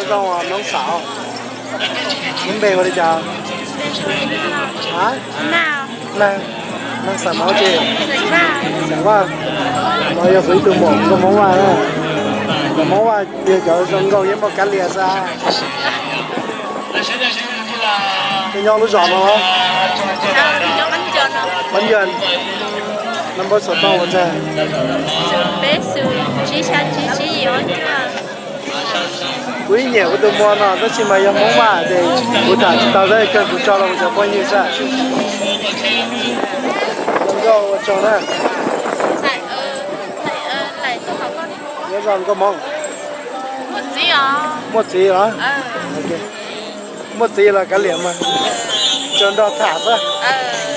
Zoo noob xav, npe hu li cas? A, Neeg, Neeg xav mov ces, xav Vaj, no yog kuv ib tug muam nkauj Hmoob Vaj na. Cov Hmoob Vaj yog cov zoo nkauj yeej muaj kab lias xwb. Nyob lub zos no, Pab Ncuag, nab npawb xov tooj ua ntag. Kuv ib nyiam kuv tus muam no tab sis mas yog Hmoob Vaj ces kuv tham tsis tau tab sis kawg kuv tso rau kuv cov phooj ywg xwb. Zoo nkauj ua tsaug na. Nyob zoo nkauj Hmoob. Muaj txiv los? Muaj txiv los kav liam mas, tsuas nrog tham xwb.